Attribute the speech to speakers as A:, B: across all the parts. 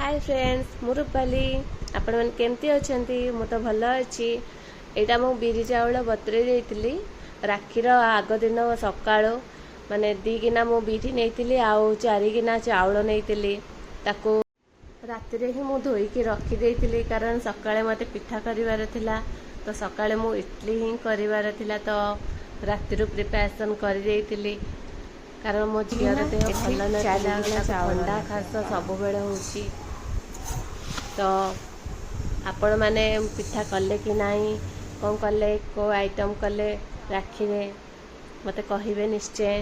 A: ହାଏ friends, ମୁଁ ରୂପାଲି। ଆପଣମାନେ କେମିତି ଅଛନ୍ତି? ମୁଁ ତ ଭଲ ଅଛି। ଏଇଟା ମୁଁ ବିରି ଚାଉଳ ବତୁରେଇ ଦେଇଥିଲି ରାକ୍ଷୀର ଆଗ ଦିନ ସକାଳୁ। ମାନେ 2 ଗିନା ମୁଁ ବିରି ନେଇଥିଲି ଆଉ 4 ଗିନା ଚାଉଳ ନେଇଥିଲି। ତାକୁ ରାତିରେ ହିଁ ମୁଁ ଧୋଇକି ରଖିଦେଇଥିଲି, କାରଣ ସକାଳେ ମୋତେ ପିଠା କରିବାର ଥିଲା। ତ ସକାଳେ ମୁଁ ଇଟଲି ହିଁ କରିବାର ଥିଲା, ତ ରାତିରୁ ପ୍ରିପାରେସନ୍ କରିଦେଇଥିଲି, କାରଣ ମୋ ଝିଅର ଦେହ
B: ଏଠି
A: ଭଲ
B: ଚାରି
A: ନଥିଲା।
B: ଗିନା
A: ତାକୁ
B: ଚାଉଳ
A: ଥଣ୍ଡା
B: ଲାଗିବ।
A: ଖାସ ସବୁବେଳେ ହେଉଛି। ତ ଆପଣମାନେ ପିଠା କଲେ କି ନାହିଁ, କ'ଣ କଲେ, କେଉଁ ଆଇଟମ୍ କଲେ ରାକ୍ଷୀରେ, ମୋତେ କହିବେ ନିଶ୍ଚୟ।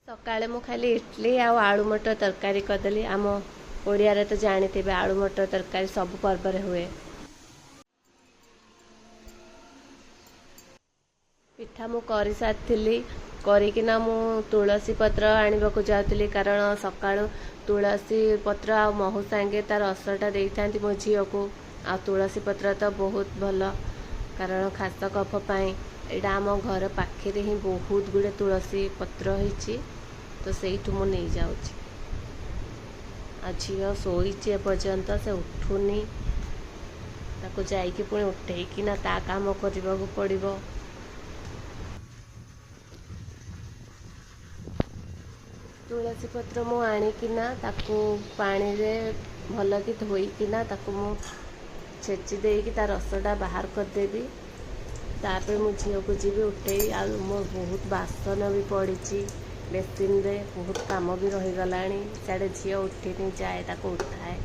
A: ସକାଳେ ମୁଁ ଖାଲି ଇଟଲି ଆଉ ଆଳୁ ମଟର ତରକାରୀ କରିଦେଲି। ଆମ ଓଡ଼ିଆରେ ତ ଜାଣିଥିବେ, ଆଳୁ ମଟର ତରକାରୀ ସବୁ ପର୍ବରେ ହୁଏ। ପିଠା ମୁଁ କରିସାରିଥିଲି। କରିକିନା ମୁଁ ତୁଳସୀ ପତ୍ର ଆଣିବାକୁ ଯାଉଥିଲି, କାରଣ ସକାଳୁ ତୁଳସୀ ପତ୍ର ଆଉ ମହୁ ସାଙ୍ଗେ ତା ରସଟା ଦେଇଥାନ୍ତି ମୋ ଝିଅକୁ। ଆଉ ତୁଳସୀ ପତ୍ର ତ ବହୁତ ଭଲ, କାରଣ ଖାସ କଫ ପାଇଁ। ଏଇଟା ଆମ ଘର ପାଖରେ ହିଁ ବହୁତ ଗୁଡ଼ିଏ ତୁଳସୀ ପତ୍ର ହେଇଛି, ତ ସେଇଠୁ ମୁଁ ନେଇଯାଉଛି। ଆଉ ଝିଅ ଶୋଇଛି ଏପର୍ଯ୍ୟନ୍ତ, ସେ ଉଠୁନି। ତାକୁ ଯାଇକି ପୁଣି ଉଠେଇକିନା ତା କାମ କରିବାକୁ ପଡ଼ିବ। ତୁଳସୀ ପତ୍ର ମୁଁ ଆଣିକିନା ତାକୁ ପାଣିରେ ଭଲକି ଧୋଇକିନା ତାକୁ ମୁଁ ଛେଚି ଦେଇକି ତା ରସଟା ବାହାର କରିଦେବି। ତାପରେ ମୁଁ ଝିଅକୁ ଯିବି ଉଠେଇ। ଆଉ ମୋର ବହୁତ ବାସନ ବି ପଡ଼ିଛି ବେସିନରେ, ବହୁତ କାମ ବି ରହିଗଲାଣି। ସିଆଡ଼େ ଝିଅ ଉଠିନି, ଯାଏ ତାକୁ ଉଠାଏ।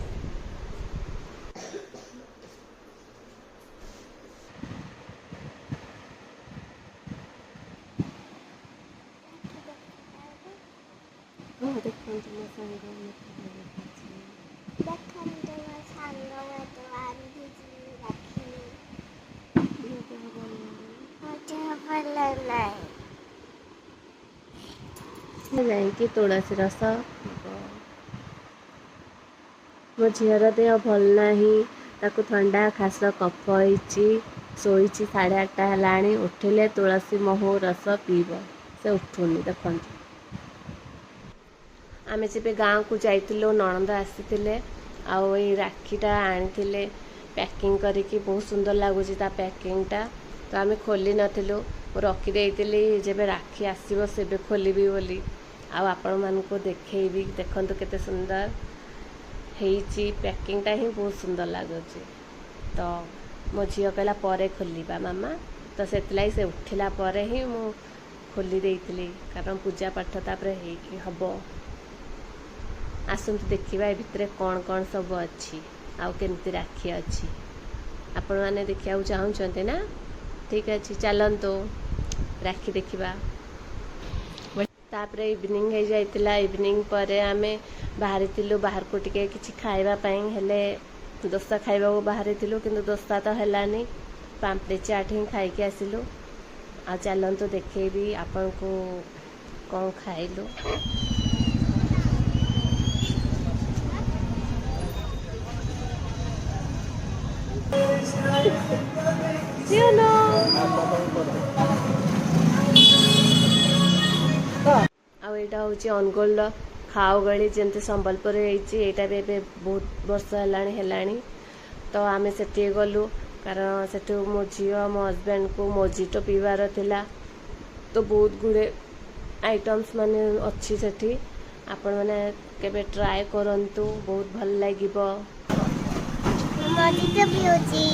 A: ହଁ, ଦେଖନ୍ତୁ, ମୋ ସାଙ୍ଗ ମତେ ଦେଖୁଛି।
C: ଦେଖନ୍ତୁ, ମୋ ସାଙ୍ଗ ମତେ ବାନ୍ଧୁଛି ରାକ୍ଷୀ।
A: ଝିଅ ଦେହ ଭଲ ନାହିଁ।
C: ମୋ ଦେହ ଭଲ ନାହିଁ।
A: ଯାଇକି ତୁଳସୀ ରସ ପିଇବ। ମୋ ଝିଅର ଦେହ ଭଲ ନାହିଁ, ତାକୁ ଥଣ୍ଡା ଖାସ କଫ ହେଇଛି। ଶୋଇଛି, 8:30 ହେଲାଣି। ଉଠିଲେ ତୁଳସୀ ମହୁ ରସ ପିଇବ। ସେ ଉଠୁନି, ଦେଖନ୍ତୁ। ଆମେ ଯେବେ ଗାଁକୁ ଯାଇଥିଲୁ, ନଣନ୍ଦ ଆସିଥିଲେ ଆଉ ଏଇ ରାକ୍ଷୀଟା ଆଣିଥିଲେ ପ୍ୟାକିଂ କରିକି। ବହୁତ ସୁନ୍ଦର ଲାଗୁଛି ତା ପ୍ୟାକିଂଟା। ତ ଆମେ ଖୋଲି ନଥିଲୁ, ମୁଁ ରଖିଦେଇଥିଲି, ଯେବେ ରାକ୍ଷୀ ଆସିବ ସେବେ ଖୋଲିବି ବୋଲି ଆଉ ଆପଣମାନଙ୍କୁ ଦେଖେଇବି। ଦେଖନ୍ତୁ କେତେ ସୁନ୍ଦର ହେଇଛି, ପ୍ୟାକିଂଟା ହିଁ ବହୁତ ସୁନ୍ଦର ଲାଗୁଛି। ତ ମୋ ଝିଅ କହିଲା, ପରେ ଖୋଲିବା ମାମା। ତ ସେଥିଲାଗି ସେ ଉଠିଲା ପରେ ହିଁ ମୁଁ ଖୋଲି ଦେଇଥିଲି, କାରଣ ପୂଜା ପାଠ ତାପରେ ହେଇକି ହବ। ଆସନ୍ତୁ ଦେଖିବା ଏ ଭିତରେ କ'ଣ କ'ଣ ସବୁ ଅଛି ଆଉ କେମିତି ରାକ୍ଷୀ ଅଛି। ଆପଣମାନେ ଦେଖିବାକୁ ଚାହୁଁଛନ୍ତି ନା? ଠିକ୍ ଅଛି, ଚାଲନ୍ତୁ ରାକ୍ଷୀ ଦେଖିବା। ତାପରେ ଇଭିନିଂ ହେଇଯାଇଥିଲା। ଇଭିନିଂ ପରେ ଆମେ ବାହାରିଥିଲୁ ବାହାରକୁ ଟିକେ କିଛି ଖାଇବା ପାଇଁ। ହେଲେ ଦୋସା ଖାଇବାକୁ ବାହାରିଥିଲୁ, କିନ୍ତୁ ଦୋସା ତ ହେଲାନି, ପାମ୍ପଡ଼ି ଚାଟ୍ ହିଁ ଖାଇକି ଆସିଲୁ। ଆଉ ଚାଲନ୍ତୁ ଦେଖେଇବି ଆପଣଙ୍କୁ କ'ଣ ଖାଇଲୁ। ଝିଅଲୋ। ଆଉ ଏଇଟା ହେଉଛି ଅନୁଗୁଳର ଖାଉଗଳି। ଯେମିତି ସମ୍ବଲପୁର ହେଇଛି, ଏଇଟା ବି ଏବେ ବହୁତ ବର୍ଷ ହେଲାଣି ହେଲାଣି। ତ ଆମେ ସେଠିକି ଗଲୁ, କାରଣ ସେଠୁ ମୋ ଝିଅ, ମୋ ହଜବେଣ୍ଡକୁ ମୋଜିଟୋ ପିଇବାର ଥିଲା। ତ ବହୁତ ଗୁଡ଼ିଏ ଆଇଟମ୍ସ ମାନେ ଅଛି ସେଠି। ଆପଣମାନେ କେବେ ଟ୍ରାଏ କରନ୍ତୁ, ବହୁତ ଭଲ ଲାଗିବ।
C: ମୁଁ ମଜିଟୋ ପିଉଛି।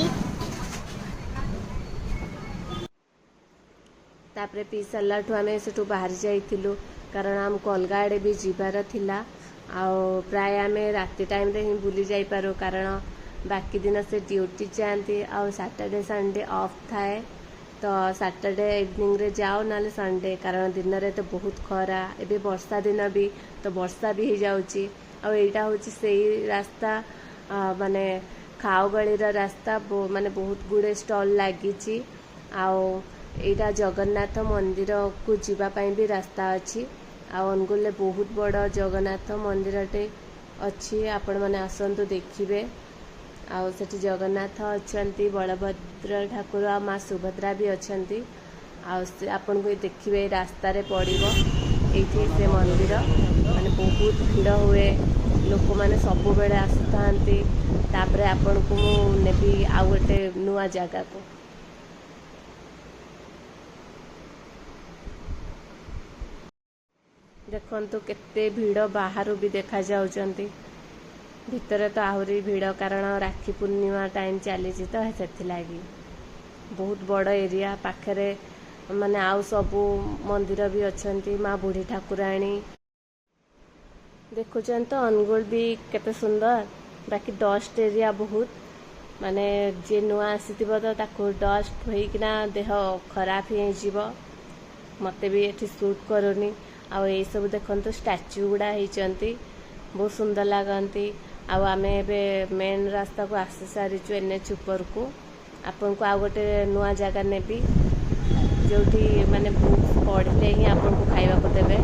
A: ତାପରେ ପିଇ ସାରିଲାଠୁ ଆମେ ସେଠୁ ବାହାରି ଯାଇଥିଲୁ, କାରଣ ଆମକୁ ଅଲଗା ଆଡ଼େ ବି ଯିବାର ଥିଲା। ଆଉ ପ୍ରାୟ ଆମେ ରାତି ଟାଇମ୍ରେ ହିଁ ବୁଲି ଯାଇପାରୁ, କାରଣ ବାକି ଦିନ ସେ ଡ୍ୟୁଟି ଯାଆନ୍ତି ଆଉ ସାଟର୍ଡେ ସଣ୍ଡେ ଅଫ୍ ଥାଏ। ତ ସାଟର୍ଡେ ଇଭିନିଂରେ ଯାଉ, ନହେଲେ ସଣ୍ଡେ, କାରଣ ଦିନରେ ତ ବହୁତ ଖରା। ଏବେ ବର୍ଷା ଦିନ ବି, ତ ବର୍ଷା ବି ହେଇଯାଉଛି। ଆଉ ଏଇଟା ହେଉଛି ସେଇ ରାସ୍ତା, ମାନେ ଖାଉଗଳିର ରାସ୍ତା। ମାନେ ବହୁତ ଗୁଡ଼ିଏ ଷ୍ଟଲ୍ ଲାଗିଛି। ଆଉ ଏଇଟା ଜଗନ୍ନାଥ ମନ୍ଦିରକୁ ଯିବା ପାଇଁ ବି ରାସ୍ତା ଅଛି। ଆଉ ଅନୁଗୁଳରେ ବହୁତ ବଡ଼ ଜଗନ୍ନାଥ ମନ୍ଦିରଟେ ଅଛି, ଆପଣମାନେ ଆସନ୍ତୁ ଦେଖିବେ। ଆଉ ସେଠି ଜଗନ୍ନାଥ ଅଛନ୍ତି, ବଳଭଦ୍ର ଠାକୁର ଆଉ ମା ସୁଭଦ୍ରା ବି ଅଛନ୍ତି। ଆଉ ସେ ଆପଣଙ୍କୁ ଏ ଦେଖିବେ, ଏଇ ରାସ୍ତାରେ ପଡ଼ିବ ଏଇଠି ସେ ମନ୍ଦିର। ମାନେ ବହୁତ ଭିଡ଼ ହୁଏ। ଲୋକମାନେ ସବୁବେଳେ ଆସୁଥାନ୍ତି। ତାପରେ ଆପଣଙ୍କୁ ମୁଁ ନେବି ଆଉ ଗୋଟେ ନୂଆ ଜାଗାକୁ। ଦେଖନ୍ତୁ କେତେ ଭିଡ଼ ବାହାରୁ ବି ଦେଖାଯାଉଛନ୍ତି, ଭିତରେ ତ ଆହୁରି ଭିଡ଼, କାରଣ ରାକ୍ଷୀ ପୂର୍ଣ୍ଣିମା ଟାଇମ୍ ଚାଲିଛି ତ ସେଥିଲାଗି। ବହୁତ ବଡ଼ ଏରିଆ, ପାଖରେ ମାନେ ଆଉ ସବୁ ମନ୍ଦିର ବି ଅଛନ୍ତି, ମା ବୁଢ଼ୀ ଠାକୁରାଣୀ। ଦେଖୁଛନ୍ତି ତ ଅନୁଗୁଳ ବି କେତେ ସୁନ୍ଦର, ବାକି ଡଷ୍ଟ ଏରିଆ ବହୁତ, ମାନେ ଯିଏ ନୂଆ ଆସିଥିବ ତ ତାକୁ ଡଷ୍ଟ ହେଇକିନା ଦେହ ଖରାପ ହେଇଯିବ। ମୋତେ ବି ଏଠି ସୁଟ୍ କରୁନି। ଆଉ ଏଇସବୁ ଦେଖନ୍ତୁ ଷ୍ଟାଚ୍ୟୁ ଗୁଡ଼ା ହେଇଛନ୍ତି, ବହୁତ ସୁନ୍ଦର ଲାଗନ୍ତି। ଆଉ ଆମେ ଏବେ ମେନ୍ ରାସ୍ତାକୁ ଆସି ସାରିଛୁ, ଏନ୍ ଏଚ୍ ଉପରକୁ। ଆପଣଙ୍କୁ ଆଉ ଗୋଟେ ନୂଆ ଜାଗା ନେବି, ଯେଉଁଠି ମାନେ ବୁକ୍ସ ପଢ଼ିଲେ ହିଁ ଆପଣଙ୍କୁ ଖାଇବାକୁ ଦେବେ।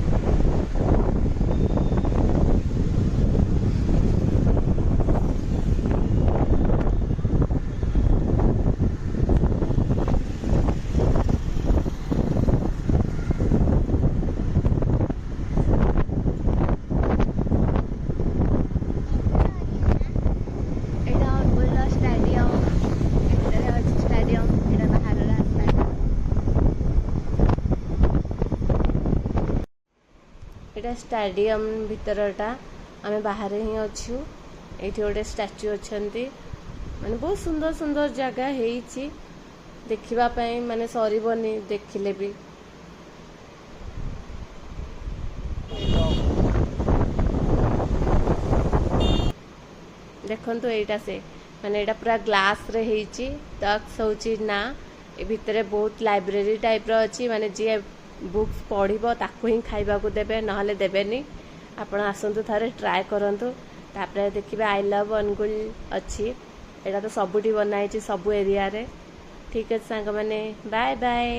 A: ଏଇଟା ଅନୁଗୁଳର ଷ୍ଟାଡିୟମ, ଭିତରେ ଅଛି ଷ୍ଟାଡିୟମ। ଏଇଟା ବାହାର ରାସ୍ତାଟା। ଏଇଟା ଷ୍ଟାଡିୟମ ଭିତରଟା, ଆମେ ବାହାରେ ହିଁ ଅଛୁ। ଏଇଠି ଗୋଟେ ଷ୍ଟାଚ୍ୟୁ ଅଛନ୍ତି, ମାନେ ବହୁତ ସୁନ୍ଦର ସୁନ୍ଦର ଜାଗା ହେଇଛି ଦେଖିବା ପାଇଁ, ମାନେ ସରିବନି ଦେଖିଲେ ବି। ଦେଖନ୍ତୁ ଏଇଟା ସେ ମାନେ ଏଇଟା ପୁରା ଗ୍ଲାସରେ ହେଇଛି, ଟକ୍ସ ହେଉଛି ନା। ଏ ଭିତରେ ବହୁତ ଲାଇବ୍ରେରୀ ଟାଇପ୍ର ଅଛି, ମାନେ ଯିଏ ବୁକ୍ସ ପଢ଼ିବ ତାକୁ ହିଁ ଖାଇବାକୁ ଦେବେ, ନହେଲେ ଦେବେନି। ଆପଣ ଆସନ୍ତୁ ଥରେ ଟ୍ରାଏ କରନ୍ତୁ, ତାପରେ ଦେଖିବେ। I love Angul ଅଛି, ଏଇଟା ତ ସବୁଠି ବନା ହେଇଛି, ସବୁ ଏରିଆରେ। ଠିକ୍ ଅଛି ସାଙ୍ଗମାନେ, ବାଏ ବାଏ।